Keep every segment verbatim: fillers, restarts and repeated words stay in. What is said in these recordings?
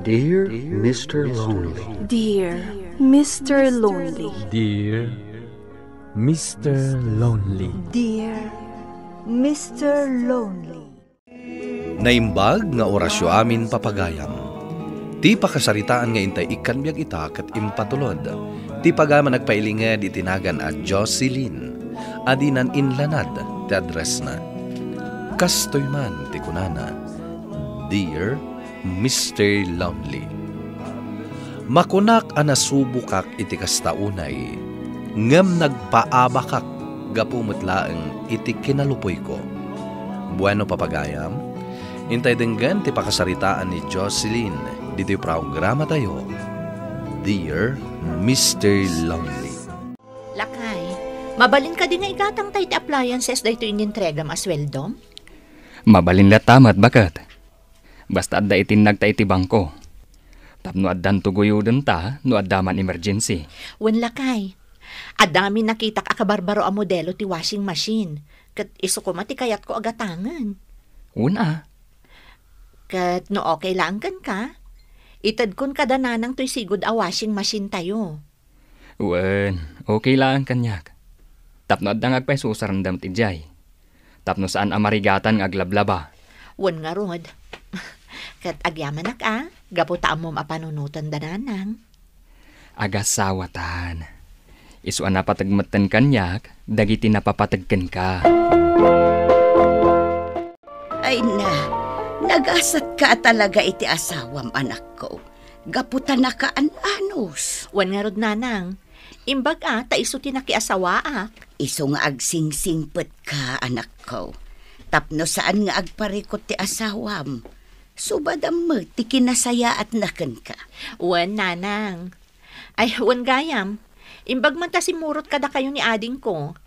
Dear Mister Lonely. Dear Mister Lonely. Dear Mister Lonely. Dear Mister Lonely. Naimbag nga orasyo amin, papagayam. Ti pakasaritaan nga intay ikkan biag ita ket impatulod. Ti pagayam a nagpailinged iti nagan a Jocelyn, a dinan inlanad ti addressna. Kastoy man ti kunana, Dear Mister Lonely. Makunak a nasubokak iti kasta unay, ngem nagpaabakak gapu met laeng iti kinalupuyko. Bueno, papagayam, intay denggen ti pakasaritaan ni Jocelyn ditoy programatayo, Dear Mister Lonely. Lakay, mabalin kadi nga igatangta iti appliances daytoy inintregam a sueldom? Mabalin latta met, baket. Basta adda itinnagta iti bangko. Tapno addanto guyodenta no adda man emergency. Wen, lakay. Adda ngamin nakitak a kabarbaro a modelo ti washing machine. Ket isu koma ti kayatko a gatangen. Wen a. Ket no okay laeng kenka, itedkon kada nanang toy sigud a washing machine tayo. Wen, okay laeng kaniak. Tapno adda nga agpaisusaranda met idiay. Tapno saan a marigatan nga aglablaba. Wen ngarud. Ket agyamanak a, gapu ta ammom a panunoten da nanang. Agasawatan. Isu a napateg metten kaniak, dagiti napapateg kenka. Ay na, nagasatka a talaga iti asawam, anakko. Gapu ta nakaan-anus. Wen ngarud, nanang. Imbag a, ta isu ti nakiasawaak. Isu nga agsingsingpetka, anakko. Tapno saan nga agparikut ti asawam. Subadam met ti kinasayaatna kenka. Wen, nanang. Ay, wen gayam. Imbag man ta simmurot kadakayo ni adingko.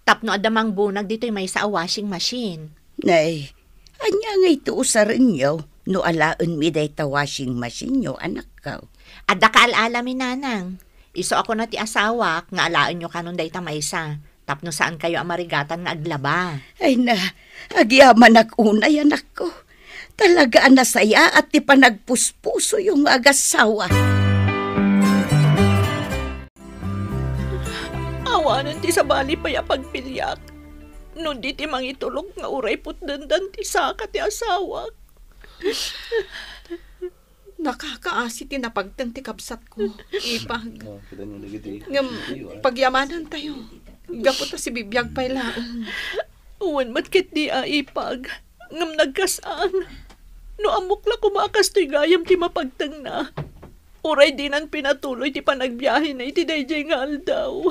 Tapno adda mangbunag ditoy maysa a washing machine. Nay, ania ngay ti usarenyo no alaenmi dayta washing machine-yo, anakko? Adda kaal-alami, nanang. Isu a kuna ti asawak nga alaenyo kanon dayta maysa, tapno saankayo a marigatan nga aglaba. Ay na, agyamanak unay, anakko. Talaga a nasayaat ti panagpuspusoyo nga agasawa. Awanen ti sabali pay a pagbiliak, no di ti mangitulok nga uray putdendan ti saka ti asawak. Nakakaasi ti napagteng ti kabsatko, ipag. Oh, kita niyo dagiti. Ngem, pagyamanantayo. Gapu ta sibibiag pay laeng. Wen met ketdi a, ipag. Ngem nagkas-ang. No ammok la koma a kastoy gayam ti mapagtengna, uray dinan pinatuloy ti panagbiahena iti daydiay nga aldaw.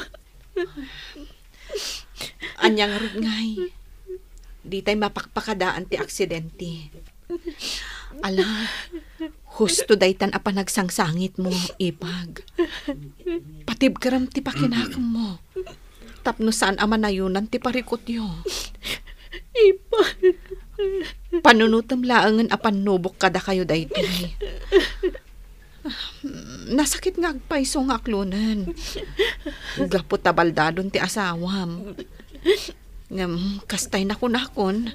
Ania ngarud ngay? Ditay mapakpakadaan ti aksidente. Ala, husto daytan a panagsangsangitmo, ipag. Patibkerem ti pakinakemmo. Tapno saan a manayonan ti parikutyo. Ipag. Panunotem laengen a pannubok kadakayo daytoy. Nasakit nga agpayso nga aklonen. Gapu ta baldadon ti asawam. Ngem, kastay nakunakon,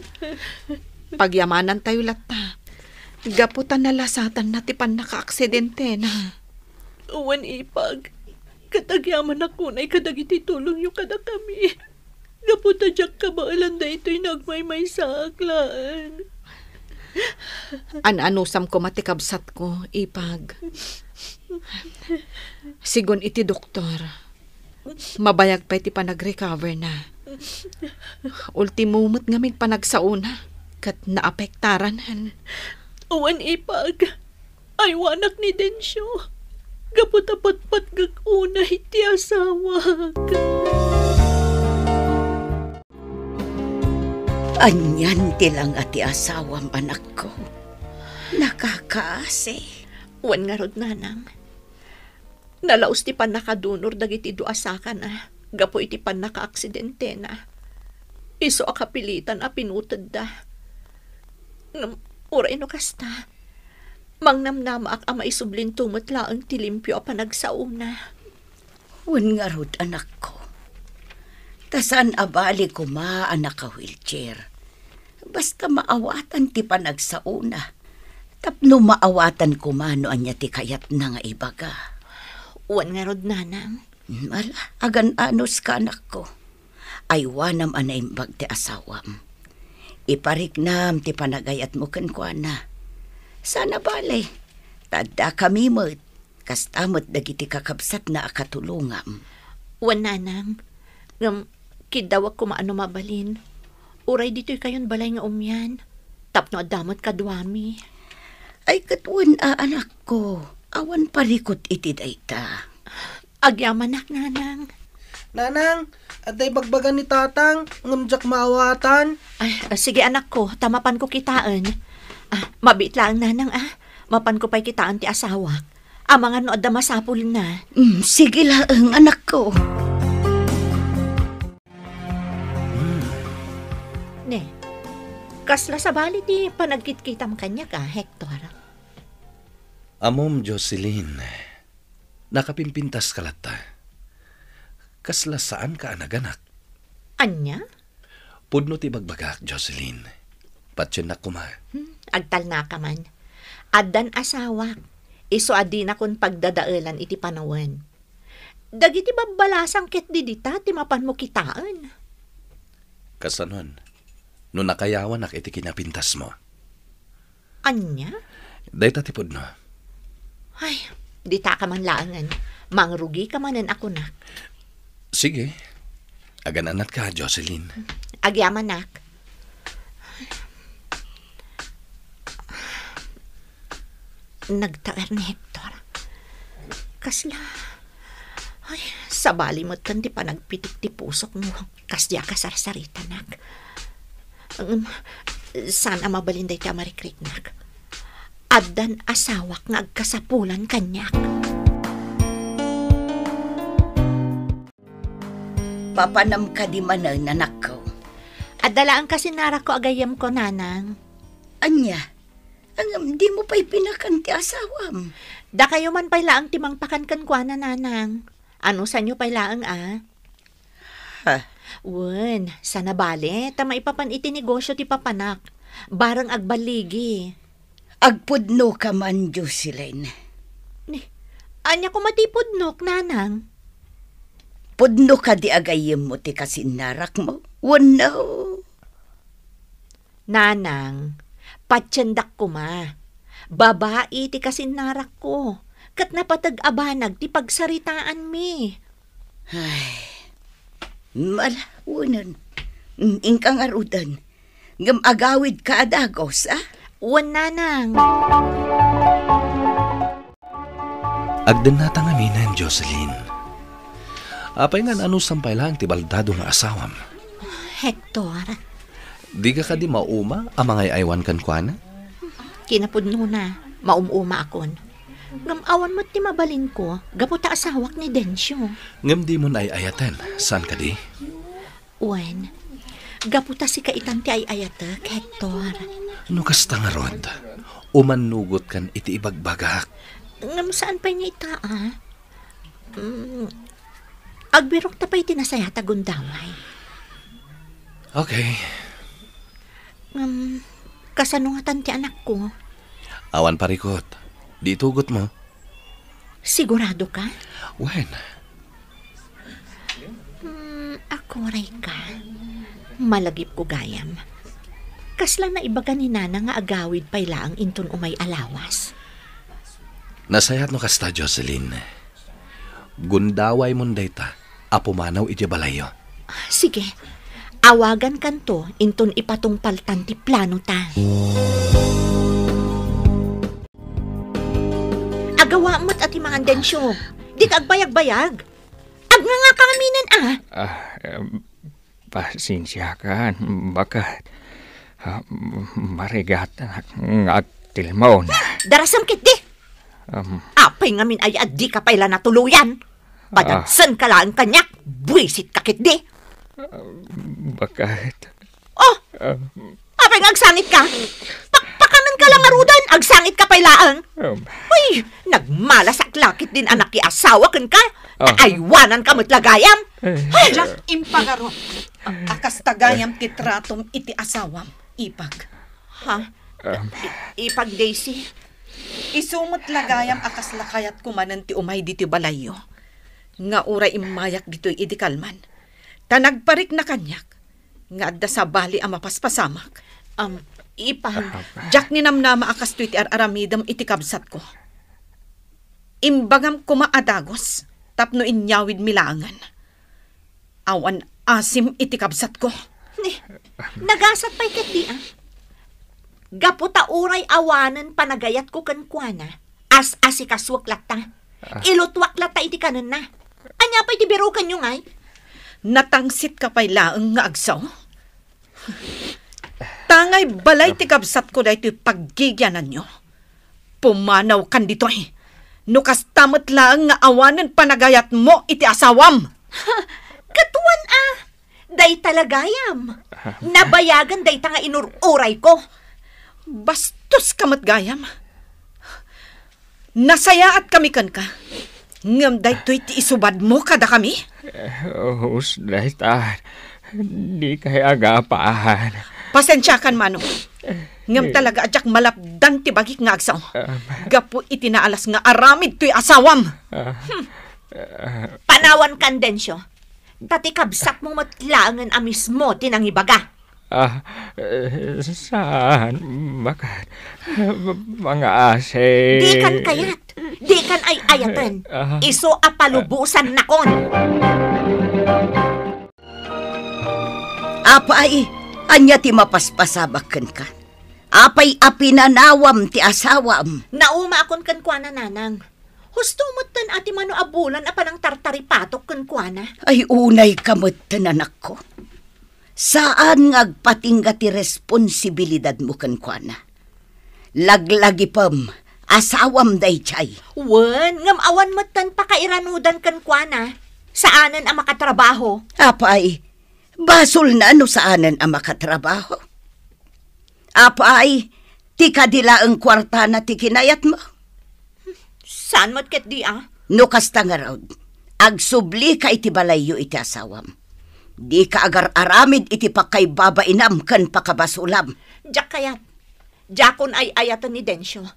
pagyamanantayo latta. Gapu ta nalasatanna ti pannakaaksidentena. Wen, ipag, ket agyamanak unay kadagiti tulongyo kadakami. Gapu ta diak kabaelan daytoy no agmaymaysaak laeng. An-anusam koma ti kabsatko, ipag. Sigun iti doktor, mabayag pay ti panagrecoverna. Ultimo met ngamin panagsaona, ket naapektaran. Wen, ipag. Aywanak ni Dencio. Gapu ta patpatgek unay ti asawak. Anian ti langa ti asawam, anakko? Nakakaasi. Wen ngarud, nanang. Nalaus ti pannakadunor dagiti dua sakana gapu iti pannakaaksidentena. Isu a kapilitan a pinutedda. Ngem, uray no kasta, mangnamnamaak a maisublinto met laeng ti limpio a panagsaona. Wen ngarud, anakko. Ta saan a bali koma a naka-wheelchair. Basta maawatan ti panagsaona. Tapno maawatan koma no ania ti kayatna nga ibaga. Wen ngarud, nanang. Ala, agan-anos ka, anakko. Aywanam a naimbag ti asawam. Ipariknam ti panagayatmo kenkuana. Saan a bale, ta addakami met, kasta met dagiti kakabsatna a katulongam. Wen, nanang, ngem kiddawek koma a no mabalin, uray ditoykayon balay nga umian, tapno adda met kaduami. Ay, ket wen a, anakko, awan parikut iti dayta. Agyamanak, nanang. Nanang, adda ibagbaga ni tatang, ngem diak maawatan. Ay, ah, sige, anakko, ta mapanko kitaen. Ah, mabiit laeng, nanang, ah. Mapanko pay kitaen ti asawak. Amangan no adda masapulna. Mm, sige laeng, anakko. Ne, kasla sabali ti panagkitkitam kaniak, a, Hector? Ammom, Jocelyn, nakapimpintaska latta. Kasla saanka a naganak. Ania? Pudno ti bagbagak, Jocelyn. Patiennak koma. Hmm, agtalnaka man. Addan asawak, isu a dinakon pagdadaelan iti panawen. Dagiti babbalasang ket didita ti mapanmo kitaen. Kasanon, no nakayawanak iti kinapintasmo? Ania? Dayta ti pudno. Ay, ditaka man laengen. Mangrugika manen a kunak. Sige. Agan-anatka, Jocelyn. Agyamanak. Nagtaer ni Hector. Kasla, ay, sabali metten ti panagpitik ti pusok no kasdi a kasarsaritanak. Ngem, saan a mabalin dayta a marikriknak. Addan asawak nga agkasapulan kaniak. Papanam kadi manen, anakko? Adda laeng kasinnarakko a gayyemko, nanang. Ania? Ngem dimo pay pinakan ti asawam? Dakayo man pay laeng ti mangpakan kenkuana, nanang. Anusanyo pay laeng, a? Ha? Wen, saan a bale, ta maipapan iti negosio ti papanak. Bareng agballigi. Agpudnoka man, Jocelyn. Ni, ania koma ti pudnok, nanang? Pudno kadi a gayyemmo ti kasinnarakmo? Wenno? Nanang, patiendak koma. Babai ti kasinnarakko, ket napateg a banag ti pagsaritaanmi. Ay, mala, wen. Mm, inka ngaruden. Ngem agawidka a dagus, a? Wen, nanang. Agdennata ngaminen, Jocelyn. Apay nga naanusan pay laeng ti baldado nga asawam? Hector. Dika kadi mauma a mangay-aywan kenkuana? Kinapudnona, maum-umaakon. Ngem awan met ti mabalinko, gapu ta asawak ni Dencio. Ngem dimon ay-ayaten, saan kadi? Wen, gapu ta sika itan ti ay-ayatek, Hector. No kasta ngarud, umannugotkan iti ibagbagak. Ngem saan pay nga ita, a? Mm, agbirokta pay iti nasayaat a gundaway. Okay. Ngem, kasano ngatan ti anakko? Awan parikut. Di itugotmo. Sigurado ka? Wen. Hmm, akuray ka. Malagipko gayam. Kasla naibaga ni Nana nga agawid pay laeng inton umay a lawas. Nasayaat no kasta, Jocelyn. Gundawaymon dayta a pumanaw idiay balayyo. Sige, awagankanto inton ipatungpaltan ti planota. Agawa met a ti mangan, Dencio. Dika agbayagbayag. Agnganga ka ngaminen, a. Ah, em, pasensiakan, baket. Ah, marigat nga agtilmon. Darasem ketdi. Em. Apay ngamin aya a dika pay la natuloyan? Padatsenka laeng kaniak, buisit ka ketdi. Ah, baket. Oh! Ah. Apay nga agsangit ka? Pakpakanen ka lang ngaruden, agsangit ka pay laeng. Um. Uy, nagmalas a klakit din anak ti asawa kenka. Ah. Aywanan ka met la gayam. Eh. Ay! Diak impangaro a kasta gayam ti tratom iti asawam, ipag. Ha? Um, I-, Ipag Daisy, isu met la gayam a kasla kayatko manen ti umay ditoy balayyo, nga uray immayak ditoy idi kalman, ta nagparikna kaniak nga adda sabali a mapaspasamak. Um, Ipag, Ah. Diak ninamnama a kastoy ti ar-aramidem iti kabsatko. Imbagam koma a dagus tapno inyawidmi laengen. Awan asim iti kabsatko. Ni, nagasat pay ketdi, a. Gapu ta uray awanen panagayatko kenkuana, as-asikasuek latta. Ah. Ilutuak latta iti kanenna. Ania pay ti birokenyo, ngay? Natangsit ka pay laeng nga agsaw? Tangay balay ti kabsatko daytoy paggigiananyo. Pumanawkan ditoy. No kasta met laeng nga awanen panagayatmo iti asawam. Katuan a, dayta la gayam. Nabayagen dayta nga inur-urayko. Bastos ka met gayam. Nasayaat kami kenka. Ngem daytoy ti isubadmo kadakami? Eh, hus-, dayta. Dikay agapan. Pasensiakan, Manong. Ngem Eh. talaga a diak malapdan ti bagik nga agsaw. Um. Gapu iti naalas nga aramid toy asawam. Ah. Hmm. Ah. Panawankan, Dencio. Ta ti kabsatmo met laengen a mismo ti nangibaga. Ah, eh, saan, makat-, mangaasi. Dikan kayat. Dikan ay-ayaten. Ah. Isu a palubosannakon. Apay, ania ti mapaspasamak kenka? Apay a pinanawam ti asawam? Naumaakon kenkuana, nanang. Husto metten a ti mano a bulan a panangtartaripatok kenkuana. Ay, unayka metten, anakko. Saan nga agpatingga ti responsibilidadmo kenkuana. Laglagipem, asawam daydiay. Wen, ngem awan metten pakairanudan kenkuana. Saanen a makatrabaho. Apay, basolna no saanen a makatrabaho. Apay, ti kadi laeng kuartana ti kinayatmo? Saan met ketdi, a? No kasta ngarud, agsublika iti balayyo iti asawam. Dika agar-aramid iti pakaibabainam ken pakabasolam. Diak kayat. Diakon ay-ayaten ni Dencio.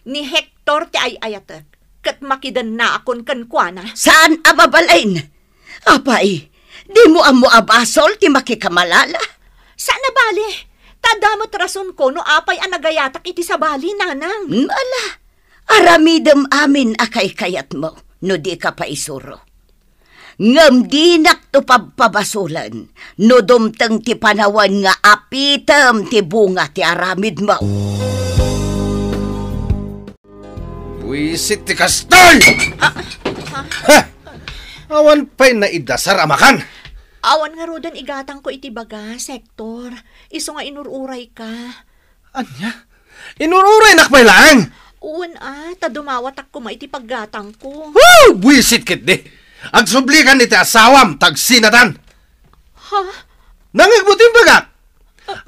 Ni Hector ti ay-ayatek, ket makidennaakon kenkuana. Saan a mabalin? Apay, dimo ammo a basol ti makikamalala? Saan a bale, ta adda met rasonko no apay a nagayatak iti sabali, nanang. Ala, aramidem amin a kaykayatmo no dika paisuro. Ngem dinakto pabpabasolen no dumteng ti panawen nga apitem ti bunga ti aramidmo. Buisit ti kastoy! Ah, ah. Ha! Awan pay naidasar a makan! Awan ngaruden igatangko iti bagas, Hector. Isu nga inur-urayka. Ania? Inur-uraynak pay laeng? Wen a, ta dumawatak koma iti paggatangko. Woo! Buisit ketdi! Agsublikan iti asawam, ta agsinatan! Ha? Nangngegmo ti imbagak?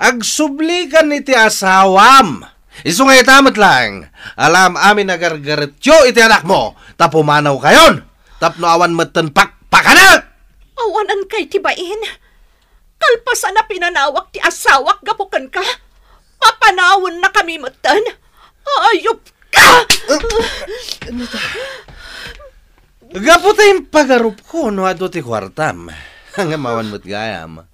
Agsublikan iti asawam. Isu nga ita met laeng, alam amin a gargaretyo iti anakmo, ta pumanawkayon, tapno awan metten pakpakanak! Awanan kay ti bain. Kalpasan a pinanawak ti asawak gapu kenka, papanawennakami metten. Ayupka! Gapu ta impagarupko no adu ti kuartam. Ngem awan met gayam.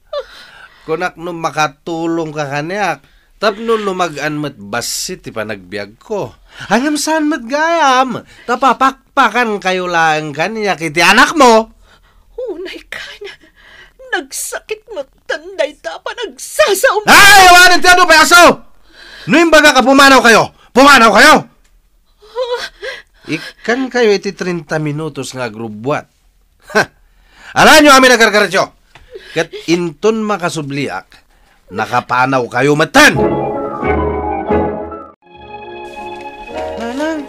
Kunak no makatulongka kaniak, tapno lumag-an met bassit ti panagbiagko. Ngem saan met gayam, ta papakpakankayo laeng kaniak iti anakmo. Unay kan, nagsakit metten dayta a panagsasaom. Ay, awanen ti adu, payaso! No imbagak a pumanawkayo, pumanawkayo! Ikkankayo iti treinta minutos nga agrubbuat. Ha! Alaenyo amin a gargaretyo. Ket inton makasubliak, nakapanawkayo metten. Nanang,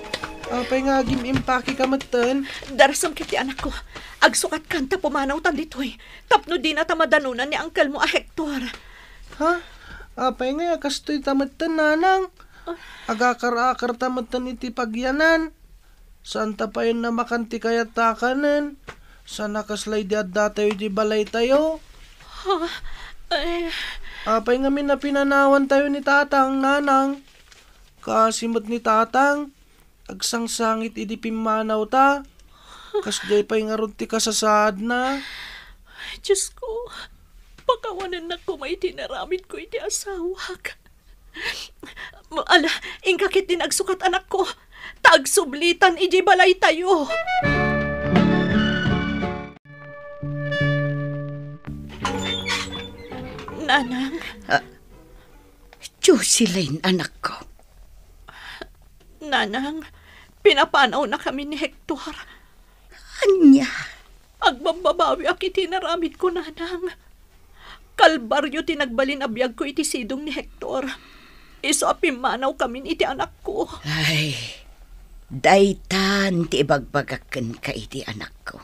apay nga agim-impakeka metten? Darasem ketdi, anakko. Agsukatkan ta pumanawtan ditoy, tapno dinata madanonan ni angkelmo a Hector. Ha? Apay nga a kastoyta metten, nanang? Ah. Agakar-akarta metten iti pagyanan. Saanta payen a makan ti kayatta a kanen. Saan a kasla idi addatayo iti balaytayo. Ha? Eh. Apay ngamin a pinanawantayo ni tatang, nanang? kaasi met ni Tatang, agsangsangit idi pimmanawta. Kasdiay pay ngarud ti kasasaadna. Diyos ko, pakawanennak koma iti inaramidko iti asawak. Ala, inka ketdin agsukat, anakko, ta agsublitan idiay balaytayo. Nanang. Ah, Jocelyn, anakko. Nanang, pinapanawnakami ni Hector. Ania? Agbabbabawiak iti inaramidko, Nanang. Kalbario ti nagbalin a biagko iti sidong ni Hector. Isu a pimmanawkamin iti anakko. Ay, daytan ti ibagbagak kenka iti anakko.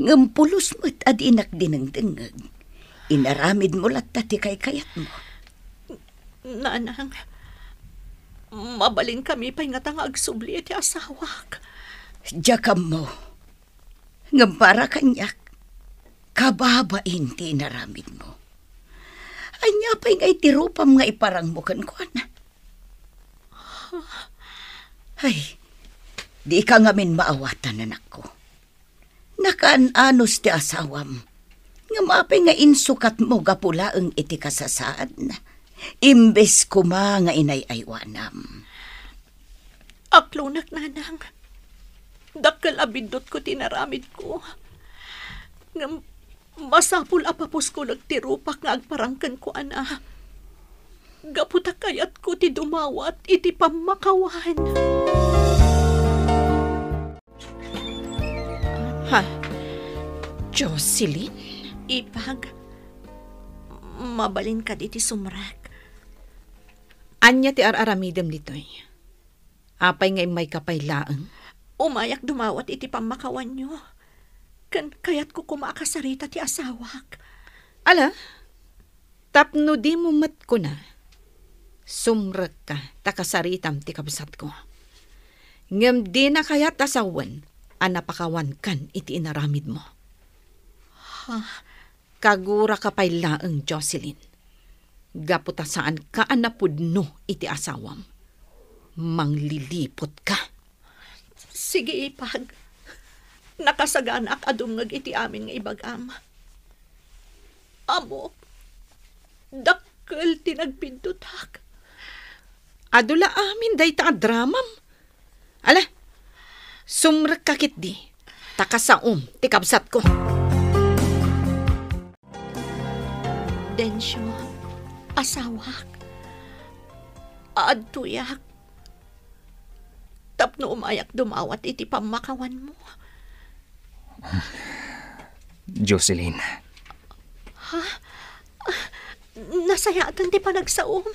Ngem pulos met a dinak dinengdengngeg. Inaramidmo latta ti kaykayatmo. Nanang, mabalinkami pay ngata nga agsubli iti asawak. Diak ammo. Ngem para kaniak, kababain ti inaramidmo. Ania pay ngay ti rupam nga iparangmo kenkuana? Ay, dika ngamin maawatan, anakko. Nakaan-anos ti asawam. Ngem apay nga insukatmo gapu laeng iti kasasaadna, imbes koma nga inay-aywanam? Aklonek, Nanang. Dakkel a biddutko ti inaramidko. Ngem masapul a papuskolek ti rupak nga agparang kenkuana. Gapu ta kayatko ti dumawat iti pammakawan. Ha? Jocelyn? Ipag, mabalin kadi ti sumrek? Ania ti ar-aramidem ditoy? Apay nga immayka pay laeng? Umayak dumawat iti pammakawanyo. Ken kayatko koma a kasarita ti asawak. Ala, tapno dimo met kuna, sumrekka ta kasaritam ti kabsatko. Ngem dina kayat a sawen a napakawankan iti inaramidmo. Ha? Kaguraka pay laeng, Jocelyn. Gapu ta saanka a napudno iti asawam. Mangliliputka. Sige, ipag. Nakasaganaak a dumngeg iti amin nga ibagam. Ammok, dakkel ti nagbiddutak. Adu la amin dayta a dramam. Ala, sumrekka ketdi, ta kasaom ti kabsatko. Dencio, asawak, aadtoyak tapno umayak dumawat iti pammakawanmo. Jocelyn. Ha? Nasayaatan ti panagsaom.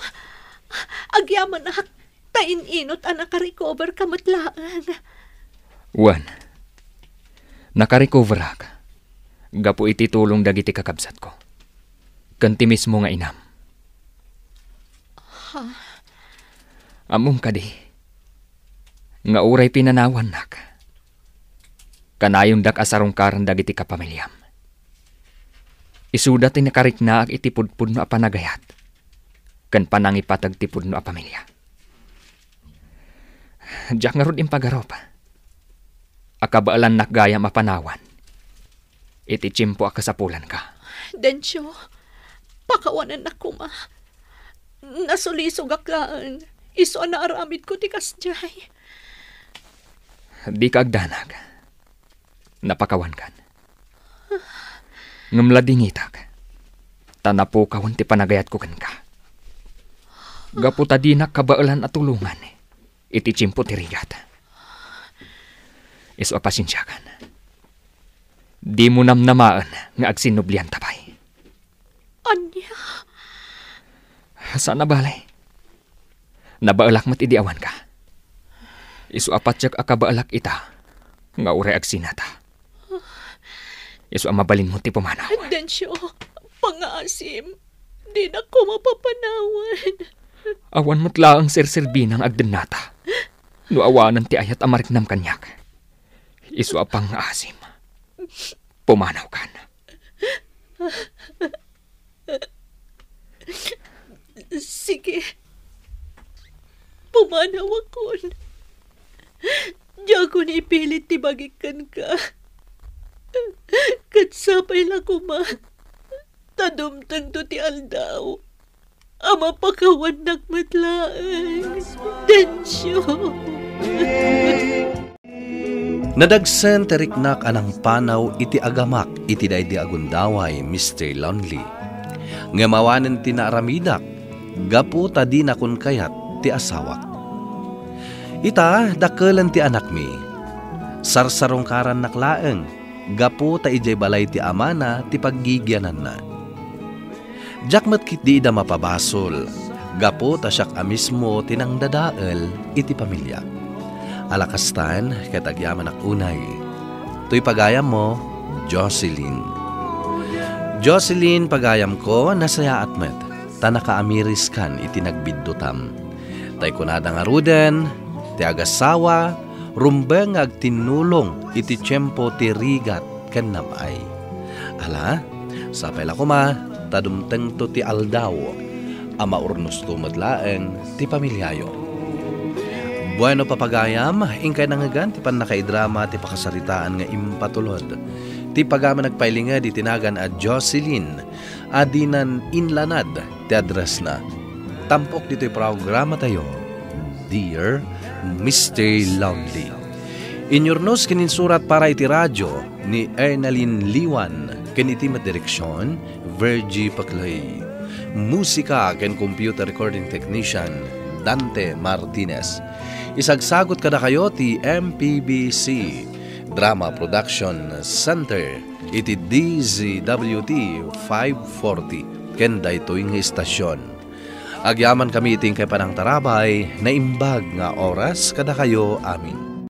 Agyamanak, ta in-inot a nakarecover ka met laeng. Wen, nakarecoverak gapu iti tulong dagiti kakabsatko ken ti mismo nga inam. Ha? Ammom kadi nga uray pinanawannak, kanayondak a sarungkaran dagiti kapamiliam. Isuda ti nakariknaak iti pudpudno a panagayat ken panangipateg ti pudno a pamilia. Diak ngarud impagarup a kabaelannak gayam a panawan iti tiempo a kasapulanka. Dencio, pakawanennak koma. Nasulisogak laeng isu a naaramidko ti kasdiay. Dika agdanag. Napakawankan. Ngem ladingitak, ta napukawen ti panagayatko kenka. Gapu ta dinak kabaelan a tulongan iti tiempo ti rigat. Isu a pasiensiakan. Dimo namnamaen nga agsinnublianta pay. Ania? Saan a bale. Nabaelak met idi awanka. Isu a patiek a kabaelak ita nga uray agsinata. Isu a mabalinmo ti pumanaw. Dencio, pangngaasim. Dinak koma papanawan. Awan met laeng serserbina nga agdennata no awanen ti ayat a mariknam kaniak. Isu a pangngaasim. Pumanawkan. Sige. Pumanawakon. Diakon ipilit ti bagik kenka. Ket sapay la koma ta dumtengto ti aldaw a mapakawannak met laeng. Dencio. Nadagsen ti riknak a nangpanaw iti agamak iti daydi a gundaway, Mister Lonely. Ngem awanen ti naaramidak gapu ta dinakon kayat ti asawak. Ita, dakkelen ti anakmi. Sarsarungkarannak laeng gapu ta idiay balay ti amana ti paggigiananna. Diak met ketdi ida mapabasol, gapu ta siak a mismo ti nangdadael iti pamiliak. Ala kastan, ket agyamanak unay. Toy pagayammo, Jocelyn. Jocelyn, pagayamko, nasayaat met, ta nakaamiriskan iti nagbiddutam. Tay kunada ngaruden, ti agasawa, rumbeng nga agtinnulong iti tiempo ti rigat ken nam-ay. Ala, sapay la koma, ta dumtengto ti aldaw a maurnosto met laeng ti pamiliayo. Bueno, papagayam, inkay nangngegan ti pannakaidrama ti pakasaritaan nga impatulod ti pagayam a nagpailinged iti nagan a Jocelyn a dinan inlanad ti addressna. Tampok ditoy programatayo, Dear Mister Lonely. Inyurnos ken insurat para iti radio ni Ernalyn Liwan ken iti met direksion, Virgie Paclay. Musika ken computer recording technician, Dante Martinez. Isagsagot kadakayo ti M P B C Drama Production Center iti D Z W T five forty ken daytoy nga istasyon. Agyamankami iti inkay panangtarabay, naimbag nga oras kadakayo amin.